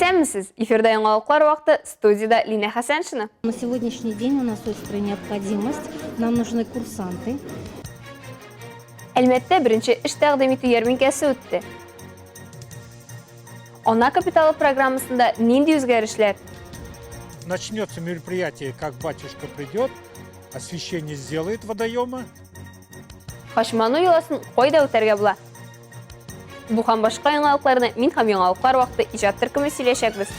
Исәнмесез! Эфирда яңалыклар вакыты, студиядә Линә Хәсәншина. На сегодняшний день у нас острая необходимость. Нам нужны курсанты. Әлмәттә беренче эш тәкъдим итү ярминкәсе үтте. Ана капиталы программасында нинди үзгәрешләр? Начнется мероприятие, как батюшка придет, освещение сделает водоема. Хачману йоласын кайда үтәргә була? Бу һәм башка яңалыкларны мин һәм яңалыклар вакыты иҗат төркеме сөйләячәкбез.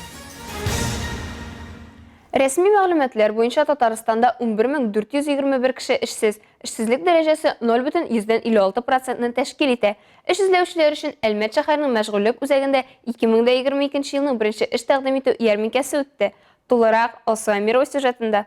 Рәсми мәгълүматлар буенча Татарстанда 11421 кеше эшсез. Эшсезлек дәрәҗәсе 0,56 процентны тәшкил итә. Эш эзләүчеләр өчен Әлмәт шәһәренең мәшгульлек үзәгендә 2022 елның беренче эш тәкъдим итү ярминкәсе үтте. Тулырак Алсу Әмирова сюжетында.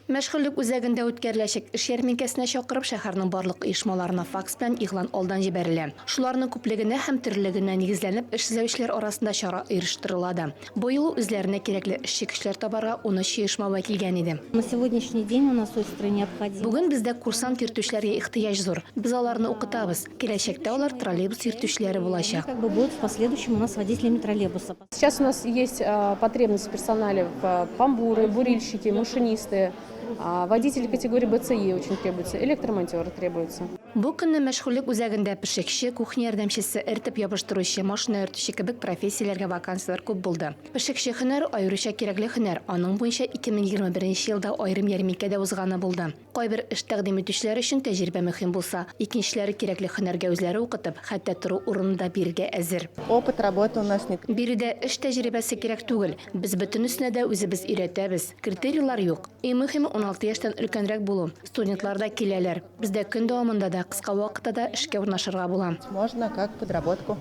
Мәшгульлек үзәгендә үткәреләчәк эш ярминкәсенә чакырып, шәһәрнең барлык оешмаларына факс белән игълан алдан җибәрелә. Шуларның күплегенә һәм төрлелегенә нигезләнеп, эш эзләүчеләр арасында чара оештырыла да. Бу юлы үзләренә кирәкле эшче көчләр табарга 13 оешма вәкилгән иде. На сегодняшний день у нас острая необходимость. Бүген бездә курсант йөртүчеләргә ихтыяҗ зур. Без аларны укытабыз. Киләчәктә алар троллейбус йөртүчеләре булачак. Как бы будут в последующем у нас водителями троллейбуса. Сейчас у нас есть потребность в персонале в помбуры, бурильщики, машинисты, водители категории Б, С, Е очень требуются, электромонтеры требуются. Бу көнне мәшгульлек үзәгендә пешекче, кухня ярдәмчесе, эртеп ябыштыручы, машина йөртүче кебек профессияләргә вакансияләр күп булды. Пешекче һөнәре аеруча кирәкле һөнәр, аның буенча 2021 елда аерым ярминкә дә узганы булды. Кайбер эш тәкъдим итүчеләр өчен тәҗрибә мөһим булса, икенчеләре кирәкле һөнәргә үзләре укытып, хәтта тору урыны да бирергә әзер. Опыт работы у нас не. Биредә эш тәҗрибәсе кирәк түгел, без бөтенесенә дә үзебез өйрәтәбез. Критерийлар юк. Иң мөһиме, 16 яшьтән өлкәнрәк булу. Студентлар да киләләр. Бездә көн дәвамында да, кыска вакытта да эшкә урнашырга була. Можно как подработку.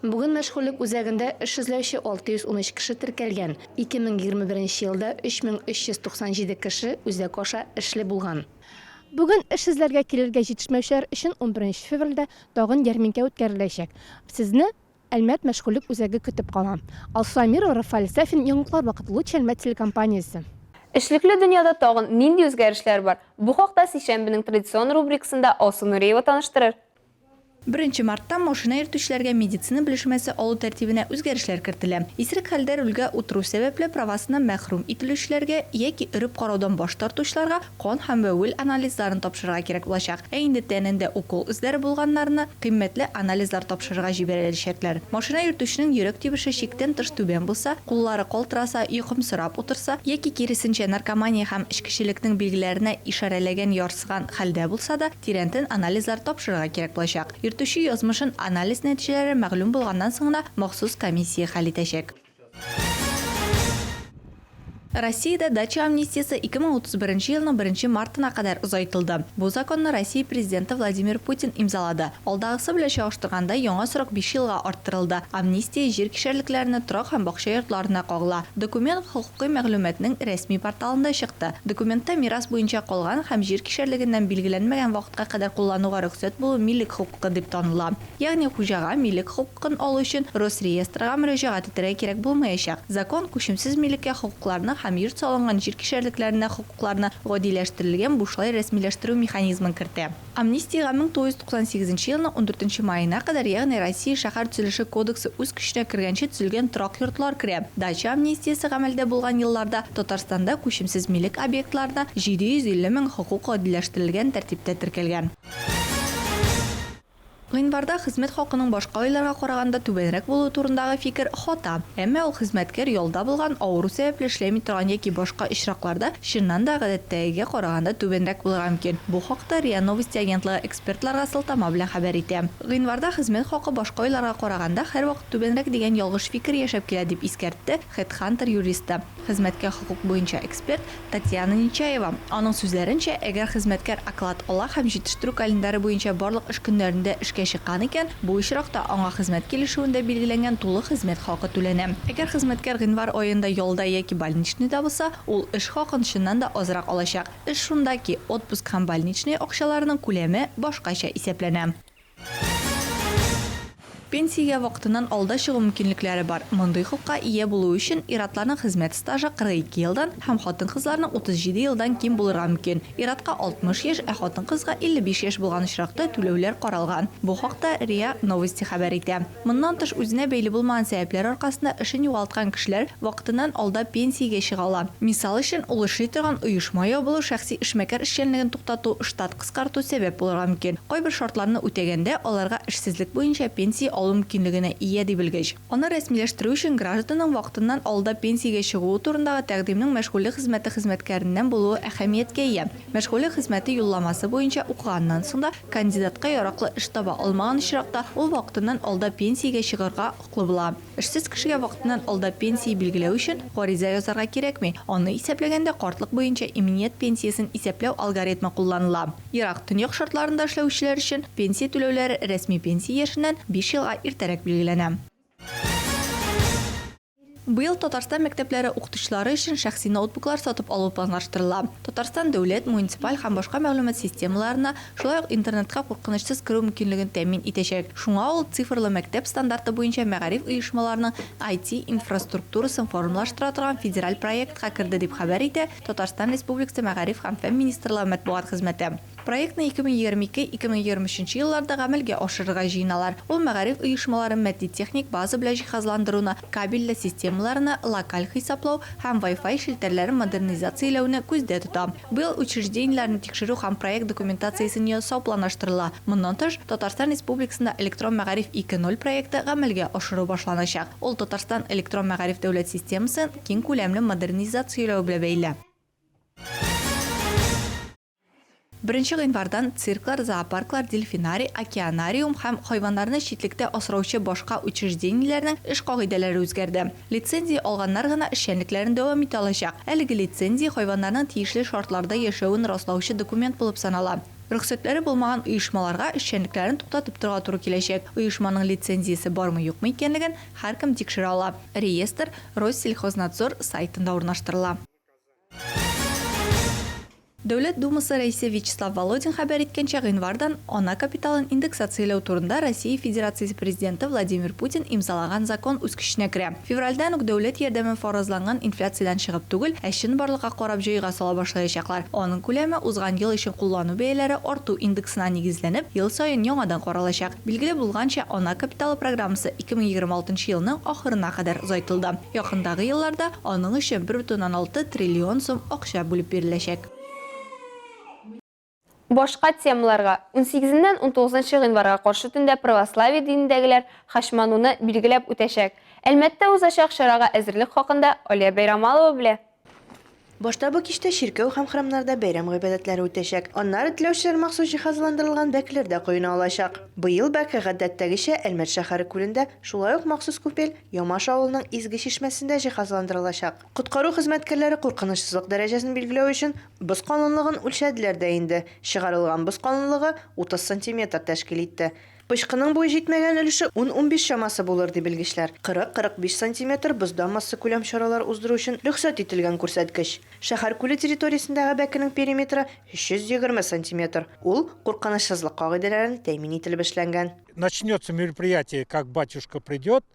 Бүген мәшгульлек үзәгендә эш эзләүче 613 кеше теркәлгән. 2021 елда 3397 кеше үзәк аша эшле булган. Бүген эш эзләргә килергә җитешмәүчеләр өчен унберенче февральдә тагын ярминкә үткәреләчәк. Сезне Әлмәт мәшгульлек үзәге көтеп кала. Алсу Әмирова, Рафаэль Сафин, Яңалыклар вакыты, Луч Әлмәт телекомпаниясе. Эшлекле дөньяда тагын нинди үзгәрешләр бар? Бу хакта сишәмбенең традицион рубрикасында Алсу Нуриева таныштырыр. Беренче марттан машина йөртүчеләргә медицина белешмәсе алу тәртибенә үзгәрешләр кертелә. Исерек хәлдә рульгә утыру сәбәпле правасыннан мәхрүм ителүчеләргә яки өреп караудан баш тартучыларга кан һәм бәвел анализларын тапшырырга кирәк булачак. Ә инде тәнендә укол эзләре булганнарны кыйммәтле анализлар тапшырырга җибәрәләчәкләр. Машина йөртүченең йөрәк тибеше чиктән тыш түбән булса, куллары калтыраса, йокымсырап утырса яки киресенчә наркомания һәм эчкечелекнең билгеләренә ишарәләгән ярсыган хәлдә булса да, Тирәнтен анализлар тапшырырга кирәк булачак. Йөртүче язмышын анализ нәтиҗәләре мәгълүм булганнан соң гына махсус комиссия хәл итәчәк. Россиядә дача амнистиясе 2031 елның беренче мартына кадәр озайтылды. Бу законны Россия Президенты Владимир Путин имзалады. Алдагысы белән чагыштырганда, яңа срок биш елга арттырылды. Амнистия җир кишәрлекләренә, торак һәм бакча йортларына кагыла. Документ хокукый мәгълүматның рәсми порталында чыкты. Документта мирас буенча калган һәм җир кишәрлегеннән билгеләнмәгән вакытка кадәр куллануга рөхсәт булу милек хокукы дип таныла. Ягъни хуҗага милек хокукын алу өчен Росреестрга мөрәҗәгать итәргә кирәк булмаячак. Закон күчемсез милеккә хокукларны һәм йорт салынган җир кишәрлекләренә хокукларны гадиләштерелгән бушлай рәсмиләштерү механизмын кертә. Амнистиягә 1998 нче елның ундүртенче маена кадәр, ягъни Россия шәһәр төзелеше кодексы үз көченә кергәнче төзелгән торак йортлар керә. Дача амнистиясе гамәлдә булган елларда Татарстанда күчемсез милек объектларына 750 мең хокук гадиләштерелгән тәртиптә теркәлгән. Гыйнварда хезмәт хакының башка айларга караганда түбәнрәк булуы турындагы фикер хата. Әмма ул хезмәткәр ялда булган, авыру сәбәпле эшләми торган яки башка очракларда чыннан да гадәттәгегә караганда түбәнрәк булырга мөмкин. Бу хакта РИА Новости агентлыгы экспертларга сылтама белән хәбәр итә. Гыйнварда хезмәт хакы башка айларга караганда һәрвакыт түбәнрәк дигән ялгыш фикер яшәп килә, дип искәртте HeadHunter юристы, хезмәткә хокук буенча эксперт Татьяна Нечаева. Аның сүзләренчә, әгәр хезмәткәр оклад ала һәм җитештерү календаре буенча барлык эш көннәрендә эшкә чыккан икән, бу очракта аңа хезмәт килешүендә билгеләнгән тулы хезмәт хакы түләнә. Әгәр хезмәткәр гыйнвар аенда ялда яки больничныйда булса, ул эш хакын чыннан да азрак алачак. Эш шунда ки, отпуск һәм больничный акчаларының күләме башкача исәпләнә. Пенсиягә вакытыннан алда чыгу мөмкинлекләре бар. Мондый хокукка ия булу өчен ир-атларның хезмәт стажы 42 елдан һәм хатын-кызларның 37 елдан ким булырга мөмкин. Ир-атка 60 яшь, ә хатын-кызга 55 яшь булган очракта түләүләр каралган. Бу хакта РИА Новости хәбәр итә. Моннан тыш, үзенә бәйле булмаган сәбәпләр аркасында эшен югалткан кешеләр вакытыннан алда пенсиягә чыга ала. Мисал өчен, ул эшли торган оешма ябылу, шәхси эшмәкәр эшчәнлеген туктату, штат кыскарту сәбәп булырга мөмкин. Кайбер шартларны үтәгәндә, аларга эшсезлек буенча пенсия алу мөмкинлегенә ия, ди белгеч. Аны рәсмиләштерү өчен гражданның вакытыннан алда пенсиягә чыгуы турындагы тәкъдимнең мәшгульлек хезмәте хезмәткәреннән булуы әһәмияткә ия. Мәшгульлек хезмәте юлламасы буенча укыганнан соң да кандидатка яраклы эш таба алмаган очракта, ул вакытыннан алда пенсиягә чыгарга хаклы була. Эшсез кешегә вакытыннан алда пенсия билгеләү өчен гариза язарга кирәкми, аны исәпләгәндә картлык буенча иминият пенсиясен исәпләү алгоритмы кулланыла. Ерак Төньяк шартларында эшләүчеләр өчен пенсия түләүләре рәсми пенсия яшеннән биш елга иртәрәк билгеләнә. Быел Татарстан мәктәпләре укытучылары өчен шәхси ноутбуклар сатып алу планлаштырыла. Татарстан дәүләт, муниципаль һәм башка мәгълүмат системаларына, шулай ук интернетка куркынычсыз керү мөмкинлеген тәэмин итәчәк. Шуңа ул цифрлы мәктәп стандарты буенча мәгариф оешмаларының IT-инфраструктурасын формалаштыра торган федераль проектка керде, дип хәбәр итә Татарстан Республикасы Мәгариф һәм фән министрлыгы матбугат хезмәте. Проектны 2022-2023 елларда гамәлгә ашырырга җыеналар. Ул мәгариф оешмаларын матди-техник база белән җиһазландыруны, кабельле системаларны локаль хисаплау һәм Wi-Fi челтәрләрен модернизацияләүне күздә тота. Быел учреждениеләрне тикшерү һәм проект документациясен ясау планлаштырыла. Моннан тыш, Татарстан Республикасында Электрон мәгариф 2.0 проекты гамәлгә ашыру башланачак. Ул Татарстан электрон мәгариф дәүләт системасын киң күләмле модернизацияләү белән бәйле. Беренче гыйнвардан цирклар, зоопарклар, дельфинарий, океанариум һәм хайваннарны читлектә асраучы башка учреждениеләрнең эш кагыйдәләре үзгәрде. Лицензия алганнар гына эшчәнлекләрен дәвам итә алачак. Әлеге лицензия хайваннарның тиешле шартларда яшәвен раслаучы документ булып санала. Рөхсәтләре булмаган оешмаларга эшчәнлекләрен туктатып торырга туры киләчәк. Оешманың лицензиясе бармы-юкмы икәнлеген һәркем тикшерә ала. Реестр Россельхознадзор сайтында урнаштырыла. Дәүләт Думасы Рәисе Вячеслав Володин хәбәр иткәнчә, гыйнвардан ана капиталын индексацияләү турында Россия Федерациясе Президенты Владимир Путин имзалаган закон үз көченә керә. Февральдән үк дәүләт ярдәмен фаразланган инфляциядән чыгып түгел, ә чынбарлыкка карап җайга сала башлаячаклар. Аның күләме, узган ел өчен куллану бәяләре арту индексына нигезләнеп, ел саен яңадан каралачак. Билгеле булганча, ана капиталы программасы 2026 елның ахырына кадәр озайтылды. Якындагы елларда аның өчен 1,6 триллион сум акча бүлеп биреләчәк. Башка темаларга, Унсигезеннән унтугызынчы гыйнварга каршы төндә православие динендәгеләр Хачмануны билгеләп үтәчәк. Әлмәттә узачак чарага әзерлек хакында Алия Бәйрамалова белә. Башта бу кичтә чиркәү һәм храмнарда бәйрәм гыйбадәтләре үтәчәк. Аннары теләүчеләр махсус җиһазландырылган бәкеләрдә коена алачак. Быел бәке, гадәттәгечә, Әлмәт шәһәре күлендә, шулай ук махсус купель Ямаш авылының Изге чишмәсендә җиһазландырылачак. Коткару хезмәткәрләре куркынычсызлык дәрәҗәсен билгеләү өчен боз калынлыгын үлчәделәр дә инде. Чыгарылган боз калынлыгы 30 сантиметр тәшкил итте. Пычкының буе җитмәгән өлеше ун-унбиш чамасы булыр, ди белгечләр. 40-45 сантиметр бозда массакүләм чаралар уздыру өчен рөхсәт ителгән күрсәткеч. Шәһәр күле территориясендәге бәкенең периметры 320 сантиметр. Ул куркынычсызлык кагыйдәләрен тәэмин ителеп эшләнгән. Начнется мероприятие, как батюшка придет,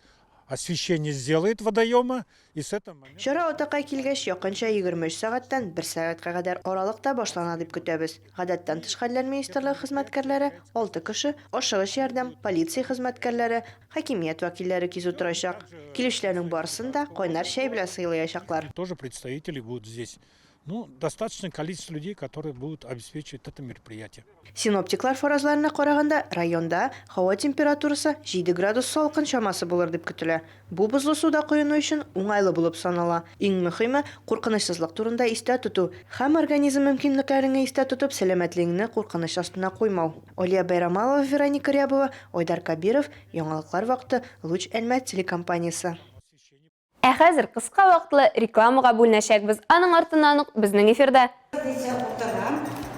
освещение сделает водоема, и с этого момента... Чара атакай килгәч, якынча 23 сәгатьтән бер сәгатькә кадәр аралыкта башлана дип көтәбез. Гадәттән тыш хәлләр министрлыгы хезмәткәрләре, алты кеше, ашыгыч ярдәм, полиция хезмәткәрләре, хакимият вәкилләре кизү торачак. Килүчеләрнең барысын да кайнар чәй белән сыйлаячаклар. Тоже представители будут здесь. Ну, достаточное количество людей, которые будут обеспечивать это мероприятие. Синоптиклар фаразларына караганда, районда һава температурасы 7 градус салкын чамасы булыр дип көтелә. Бу бозлы суда коену өчен уңайлы булып санала. Иң мөхиме, куркынычсызлык турында истә тоту һәм организм мөмкинлекләреңне истә тотып, сәламәтлегеңне куркыныч астына куймау. Алия Байрамалова, Вероника Рябова, Айдар Кабиров, Яңалыклар вакыты, Луч Әлмәт телекомпаниясе. Ә хәзер кыска вакытлы рекламага бүленәчәкбез. Аның артыннан ук безнең эфирда. Дисә утырам,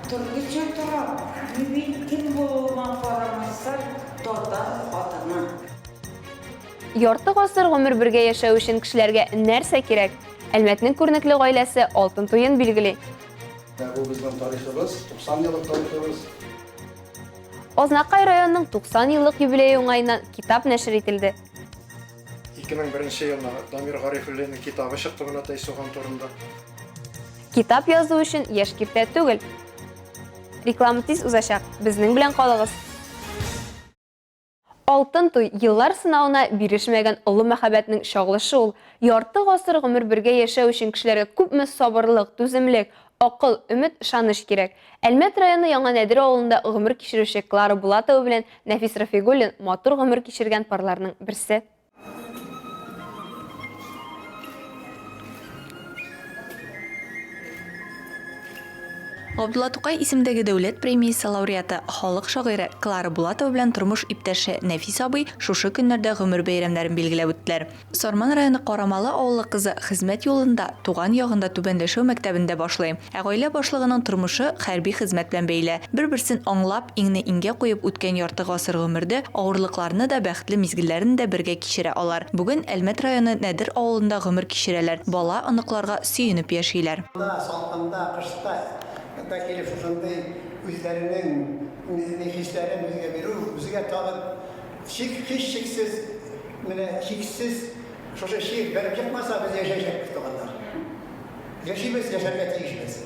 төрлечә торам. Мин бит кем булуыма карамастан, татар хатыны. Ярты гасыр гомер бергә яшәү өчен кешеләргә нәрсә кирәк? Әлмәтнең күренекле гаиләсе алтын туен билгели. Бу безнең тарихыбыз, 90 еллык тарихыбыз. Азнакай районының 90 еллык юбилее уңаеннан китап нәшер ителде. 2001 елны Дамир Гарифуллинның китабы чыкты менә Тайсуган турында. Китап язу өчен яшь киртә түгел. Реклама тиз узачак. Безнең белән калыгыз. Алтын туй еллар сынавына бирешмәгән олы мәхәббәтнең чагылышы ул. Ярты гасыр гомер бергә яшәү өчен кешеләргә күпме сабырлык, түземлек, акыл, өмет, ышаныч кирәк. Әлмәт районы Яңа Нәдер авылында гомер кичерүче Клара Булатова белән Нәфис Рафигуллин матур гомер кичергән парларның берсе. Габдулла Тукай исемендәге дәүләт премиясе лауреаты, халык шагыйре Клара Булатова белән тормыш иптәше Нәфис абый шушы көннәрдә гомер бәйрәмнәрен билгеләп үттеләр. Сарман районы Карамалы авылы кызы хезмәт юлын да туган ягында Түбән Ләшәү мәктәбендә башлый. Ә гаилә башлыгының тормышы хәрби хезмәт белән бәйле. Бер-берсен аңлап, иңне иңгә куеп үткән ярты гасыр гомердә авырлыкларны да, бәхетле мизгелләрне дә бергә кичерә алар. Бүген Әлмәт районы Нәдер авылында гомер кичерәләр, бала, оныкларга сөенеп яшиләр. Да, салкында, кышта да килеп шушындый үзләренең ни хисләрен безгә бирү, безгә тагын Чик, һичшиксез, менә чиксез шушы чир бәреп чыкмаса, без яшәячәкбез, туганнар. Яшибез, яшәргә тиешбез.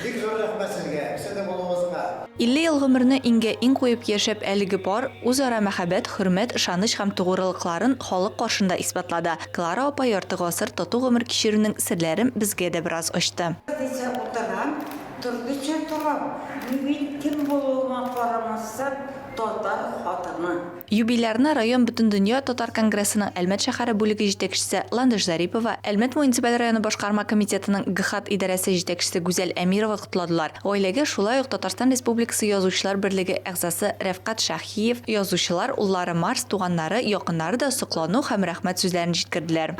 Бик зур рәхмәт сезгә, сезнең булуыгызга. 50 ел гомерне иңгә-иң куеп яшәп, әлеге пар үзара мәхәббәт, хөрмәт, ышаныч һәм тугрылыкларын халык каршында исбатлады. Клара апа ярты гасыр тату гомер кичерүнең серләрен безгә дә бераз ачты. Дисә утырам, төрлечә торам. Мин бит кем булуыма карамастан, Татар хатыны. Юбилярны район Бөтендөнья татар конгрессының Әлмәт шәһәре бүлеге җитәкчесе Ландыш Зарипова, Әлмәт муниципаль районы башкарма комитетының ГХАТ идарәсе җитәкчесе Гүзәл Әмирова котладылар. Гаиләгә шулай ук Татарстан Республикасы Язучылар берлеге әгъзасы Рәфкать Шаһиев, язучылар, уллары Марс, туганнары, якыннары да соклану һәм рәхмәт сүзләрен җиткерделәр.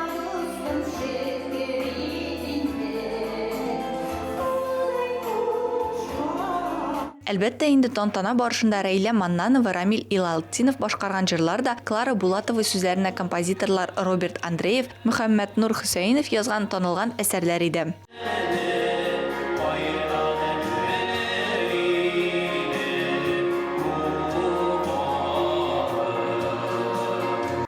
Әлбәттә инде, тантана барышында Рәйлә Маннанова, Рамил Илалтдинов башкарган җырлар да, Клара Булатова сүзләренә композиторлар Роберт Андреев, Мөхәммәтнур Хөсәенов язган танылган әсәрләр иде.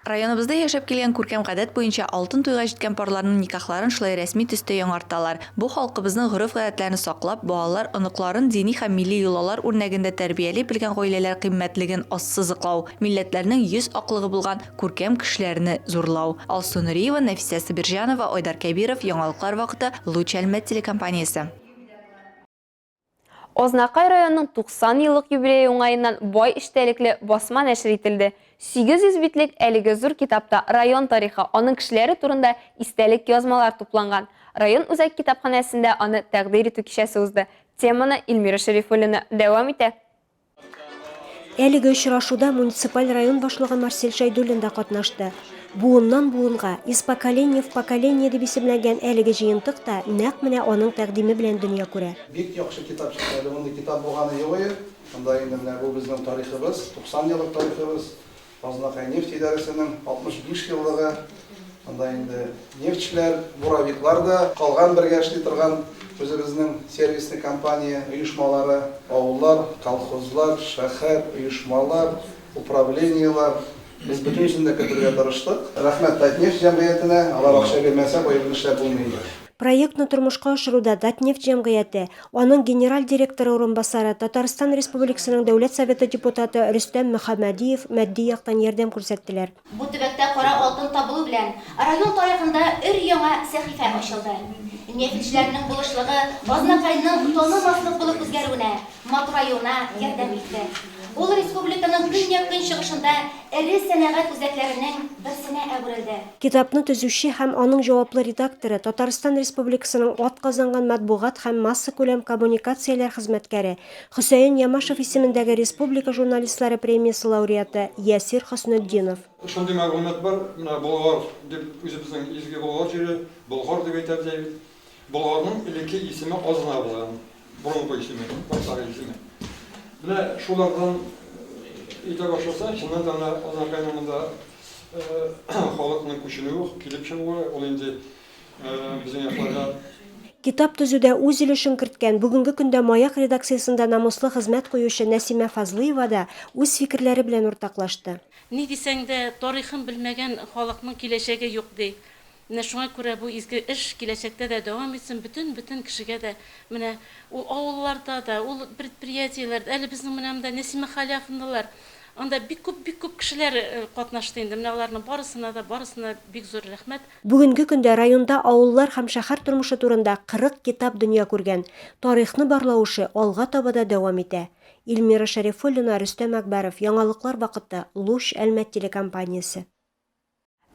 Районыбызда яшәп килгән күркәм гадәт буенча, алтын туйга җиткән парларның никахларын шулай рәсми төстә яңарталар. Бу халкыбызның гореф-гадәтләрен саклап, балалар, оныкларын дини һәм милли йолалар үрнәгендә тәрбияли белгән гаиләләр кыйммәтлеген ассызыклау, милләтләрнең йөз аклыгы булган күркәм кешеләрне зурлау. Алсу Нуриева, Нәфисә Сабирҗанова, Айдар Кәбиров, Яңалыклар вакыты, Луч Әлмәт телекомпаниясе. Азнакай районының 90 еллык юбилее уңаеннан бай эчтәлекле басма нәшер ителде. 800 битлек әлеге зур китапта район тарихы, аның кешеләре турында истәлек язмалар тупланган. Район үзәк китапханәсендә аны тәкъдир итү кичәсе узды. Теманы Эльмира Шәрифуллина дәвам итә. Әлеге очрашуда муниципаль район башлыгы Марсель Шәйдуллин да катнашты. Буыннан буынга, Из поколения в поколение дип исемләнгән әлеге җыентык та нәкъ менә аның тәкъдиме белән дөнья күрә. Бик яхшы китап чыкты әле, мондый китап булганы юк иде. Монда инде менә бу безнең тарихыбыз, 90 еллык тарихыбыз. Азнакай нефть идарәсенең 65 еллыгы, анда инде нефтьчеләр, буровиклар да, калган бергә эшли торган үзебезнең сервисный компания оешмалары, авыллар, колхозлар, шәһәр, оешмалар, управлениеләр, без бөтенесен дә кертергә тырыштык. Рәхмәт Татнефть җәмгыятенә, алар акча бирмәсә, бу әйберне эшләп булмый иде. Проектны тормышка ашыруда Татнефть җәмгыяте, аның генераль директоры урынбасары, Татарстан Республикасының Дәүләт Советы депутаты Рөстәм Мөхәммәдиев матди яктан ярдәм күрсәттеләр. Бу төбәктә кара алтын табылу белән район тарихында өр-яңа сәхифә ачылды. Нефтьчеләрнең булышлыгы Азнакайның танымаслык булып үзгәрүенә, матураюына ярдәм итте. Ул республиканың көньяк-көнчыгышында эре сәнәгать үзәкләренең берсенә әверелде. Китапны төзүче һәм аның җаваплы редакторы, Татарстан Республикасының атказанган матбугат һәм массакүләм коммуникацияләр хезмәткәре, Хөсәен Ямашев исемендәге республика журналистлары премиясе лауреаты Ясир Хөснетдинов. Шундый мәгълүмат бар, менә Болгар дип үзебезнең изге Болгар җире, Болгар дип әйтәбез әй бит. Болгарның элекке исеме Азна булган, борынгы исеме, баштагы исеме. Менә шулардан әйтә башласа, чыннан да менә Азнакайның монда халыкның күченүе, килеп чыгуы, ул инде безнең якларда. Китап төзүдә үз өлешен керткән, бүгенге көндә Маяк редакциясендә намуслы хезмәт куючы Нәсимә Фазлыева да үз фикерләре белән уртаклашты. Ни дисәң дә, тарихын белмәгән халыкның киләчәге юк, ди. Менә шуңа күрә бу изге эш киләчәктә дә дәвам итсен, бөтен-бөтен кешегә дә, менә ул авылларда да, ул предприятиеләрдә, әле безнең менә монда Нәсимә Халяфовналар, анда бик күп, бик күп кешеләр катнашты инде, менә аларның барысына да, барысына бик зур рәхмәт. Бүгенге көндә районда авыллар һәм шәһәр тормышы турында 40 китап дөнья күргән. Тарихны барлау эше алга таба да дәвам итә. Илмира Шәрифуллина, Рөстәм Әкбәров, Яңалыклар вакыты, Луч, Әлмәт телекомпаниясе.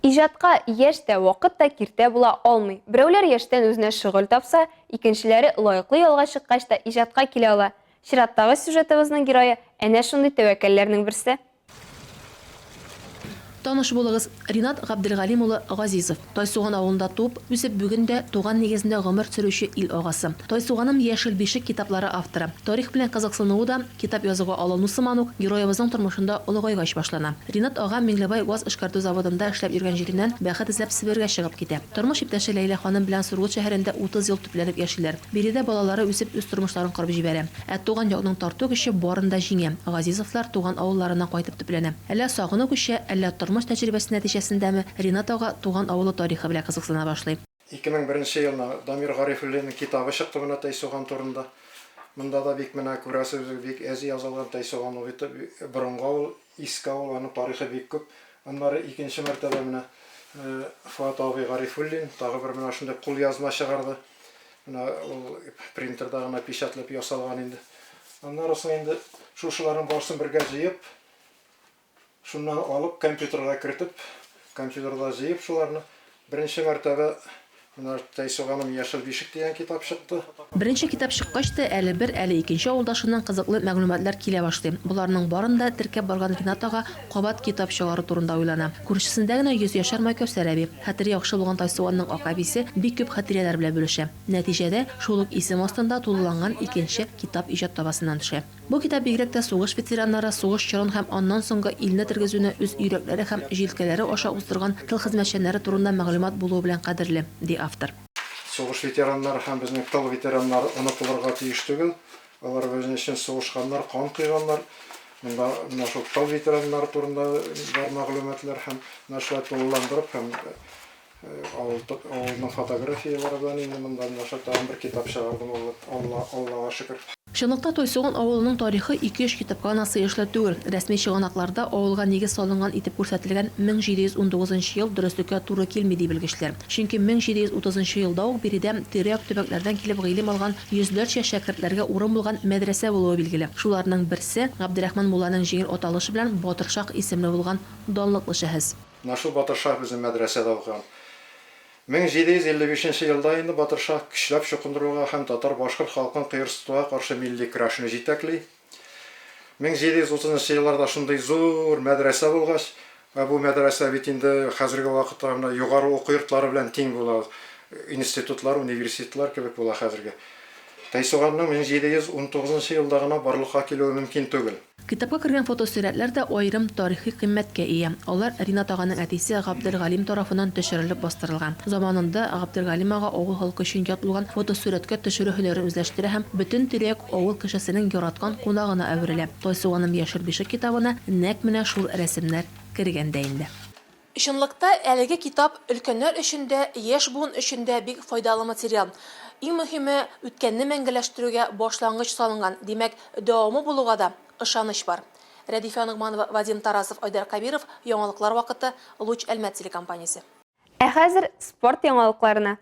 Иҗатка яшь тә, вакыт та киртә була алмый. Берәүләр яшьтән үзенә шөгыль тапса, икенчеләре лаеклы ялга чыккач та иҗатка килә ала. Чираттагы сюжетыбызның герое әнә шундый тәвәккәлләрнең берсе. Таныш булыгыз, Ринат Габделгалим улы Газизов. Тайсуган авылында туып, үсеп, бүген дә туган нигезендә гомер сөрүче ил агасы. Тайсуганым Яшел бишек китаплары авторы. Тарих белән кызыксынуы да, китап язуга алыну сыман ук, героебызның тормышында олыгайгач башлана. Ринат ага Миңлебай газ эшкәртү заводында эшләп йөргән җиреннән бәхет эзләп Себергә чыгып китә. Тормыш иптәше Ләйлә ханым белән Сургут шәһәрендә 30 ел төпләнеп яшиләр. Биредә балалары үсеп үз тормышларын корып җибәрә. Ә туган якның тарту көче барын да җиңә. Газизовлар туган авылларына кайтып төпләнә. Әллә сагыну көче, әллә тормыш тәҗрибәсе нәтиҗәсендәме, Ринат ага туган авылы тарихы белән кызыксына башлый. 2001 елны Дамир Гарифуллинның китабы чыкты менә Тәйсуган турында. Монда да бик менә күрәсез, бик әз язылган Тәйсуган ул бит борынгы авыл, иске авыл, аның тарихы бик күп. Аннары икенче мәртәбә менә Фоат абый Гарифуллин тагы бер менә шундый кулъязма чыгарды. Менә ул принтерда гына печатьләп ясалган инде. Аннары соң инде шушыларның барысын бергә җыеп, шуннан алып компьютерга кертеп, компьютерда җыеп шуларны беренче мәртәбә менә Тәйсуганым Яшел бишек дигән китап чыкты. Беренче китап чыккач та, әле бер, әле икенче авылдашыннан кызыклы мәгълүматлар килә башлый. Боларның барын да теркәп барган Ринат ага кабат китап чыгару турында уйлана. Күршесендә генә йөзьяшәр Майкәүсәр әби. Хәтере яхшы булган Тайсуганның ак әбисе бик күп хатирәләр белән бүлешә. Нәтиҗәдә, шул ук исем астында тулыланган икенче китап иҗат табасыннан төшә. Бу китап бигрәк тә сугыш ветераннары, сугыш чорын һәм аннан соңгы илне тергезүне үз йөрәкләре һәм җилкәләре аша уздырган тыл хезмәтчәннәре турында мәгълүмат булуы белән кадерле, ди автор. Сугыш ветераннары һәм безнең тыл ветераннары онытылырга тиеш түгел. Алар безнең өчен сугышканнар, кан койганнар. Монда менә шул тыл ветераннары турында бар мәгълүматлар һәм менә шулай тулыландырып һәм авыл авылның фотографияләре белән инде монда менә шулай тагын бер китап чыгардым, Алла Аллага шөкер. Чынлыкта Тойсуган авылының тарихы ике-өч китапка гына сыешлы түгел. Рәсми чыганакларда авылга нигез салынган итеп күрсәтелгән 1719 нчы ел дөреслеккә туры килми, ди белгечләр. Чөнки 1730 нчы елда ук биредә тирә-як төбәкләрдән килеп гыйлем алган Йөзләрчә шәкертләргә урын булган мәдрәсә булуы билгеле. Шуларның берсе, Габдерахман мулланың җиңел аталышы белән Батыршаһ исемле булган данлыклы шәхес. Менә шул Батыршаһ безнең мәдрәсәдә укыган. 1755 нче елда инде Батыршаһ көчләп чукындыруга һәм татар-башкорт халкын кыерсытуга каршы милли көрәшне җитәкли. 1730 нчы елларда шундый зур мәдрәсә булгач, ә бу мәдрәсә бит инде хәзерге вакытта менә югары уку йортлары белән тиң була, институтлар, университетлар кебек була хәзерге. Тайсуганның 1719 нчы елда гына барлыкка килүе мөмкин түгел. Китапка кергән фотосурәтләр дә аерым тарихи кыйммәткә ия. Алар Ринат аганың әтисе Габделгалим тарафыннан төшерелеп бастырылган. Заманында Габделгалим ага авыл халкы өчен ят булган фотосурәткә төшерү һөнәрен үзләштерә һәм бөтен тирә-як авыл кешесенең яраткан кунагына әверелә. Тайсуганым Яшел бишек китабына нәкъ менә шул рәсемнәр кергән дә инде. Чынлыкта, әлеге китап өлкәннәр өчен дә, яшь буын өчен дә бик файдалы материал. Иң мөһиме, үткәнне мәңгеләштерүгә башлангыч салынган, димәк, дәвамы булуга да ышаныч бар. Рәдифә Ногманова, Вадим Тарасов, Айдар Кәбиров, Яңалыклар вакыты, Луч Әлмәт телекомпаниясе. Ә хәзер спорт яңалыкларына.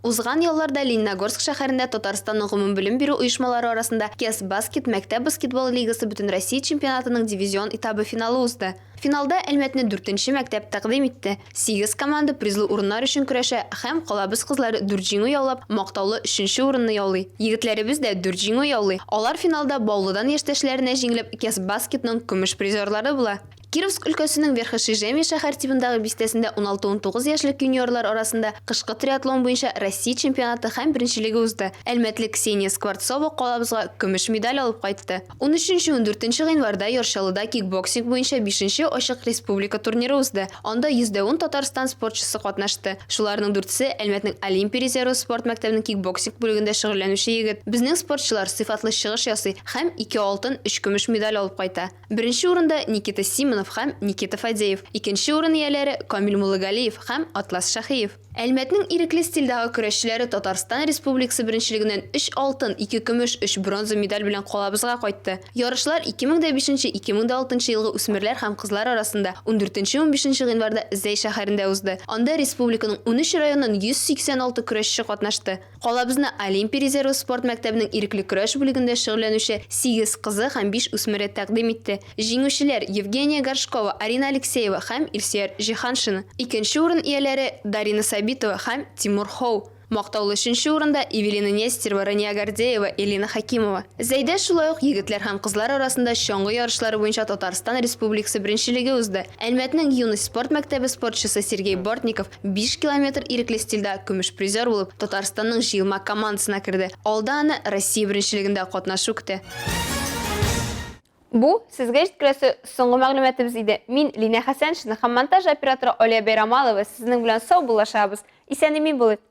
Узган ялларда Лениногорск шәһәрендә Татарстанның гомумбелем бирү оешмалары арасында КЕС-Баскет мәктәп баскетбол лигасы Бөтенроссия чемпионатының дивизион этабы финалы узды. Финалда Әлмәтне дүртенче мәктәп тәкъдим итте. Сигез команда призлы урыннар өчен көрәшә һәм калабыз кызлары дүрт җиңү яулап, мактаулы өченче урынны яулый. Егетләребез дә дүрт җиңү яулый. Алар финалда Баулыдан яшьтәшләренә җиңелеп, КЕС-Баскетның көмеш призерлары була. Кировск өлкәсенең Верхошижемье шәһәр тибындагы бистәсендә 16-19 яшьлек юниорлар арасында кышкы триатлон буенча Россия чемпионаты һәм беренчелеге узды. Әлмәтле Ксения Скворцова калабызга көмеш медаль алып кайтты. Унөченче-ундүртенче гыйнварда Яр Чаллыда кикбоксинг буенча бишенче ачык республика турниры узды. Анда 110 Татарстан спортчысы катнашты. Шуларның дүртесе, Әлмәтнең Олимпия резервы спорт мәктәбенең кикбоксинг бүлегендә шөгыльләнүче егет. Безнең спортчылар сыйфатлы чыгыш ясый һәм ике алтын, өч көмеш медаль алып кайта. Беренче урында, Никита Симонов һәм Никита Фадеев, икенче урын ияләре, Камил Муллагалиев һәм Атлас Шаһиев. Әлмәтнең ирекле стильдагы көрәшчеләре Татарстан Республикасы беренчелегеннән өч алтын, ике көмеш, өч бронза медаль белән калабызга кайтты. Ярышлар 2005, 2006 елгы үсмерләр һәм кызлар арасында ундүртенче-унбишенче гыйнварда Зәй шәһәрендә узды. Анда республиканың 13 районыннан 186 көрәшче катнашты. Калабызны Олимпия резервы спорт мәктәбенең ирекле көрәш бүлегендә шөгыльләнүче сигез кызы һәм биш үсмере тәкъдим итте. Җиңүчеләр, Евгения Горшкова, Арина Алексеева һәм Илсөяр Җиһаншина. Икенче урын ияләре, Дарина Сабитова һәм Тимур Хоу. Мактаулы өченче урында, Эвелина Нестерова, Рания Гордеева, Элина Хәкимова. Зәйдә шулай ук егетләр һәм кызлар арасында чаңгы ярышлары буенча Татарстан Республикасы беренчелеге узды. Әлмәтнең Юность спорт мәктәбе спортчысы Сергей Бортников 5 километр ирекле стильдә көмеш призер булып, Татарстанның җыелма командасына керде. Алда аны Россия беренчелегендә катнашу көтә. Бу, сезгә җиткерәсе соңгы мәгълүматыбыз иде. Мин, Линә Хәсәншина һәм монтаж операторы Алия Бәйрамалова сезнең белән саубуллашабыз. Исән-имин булыйк!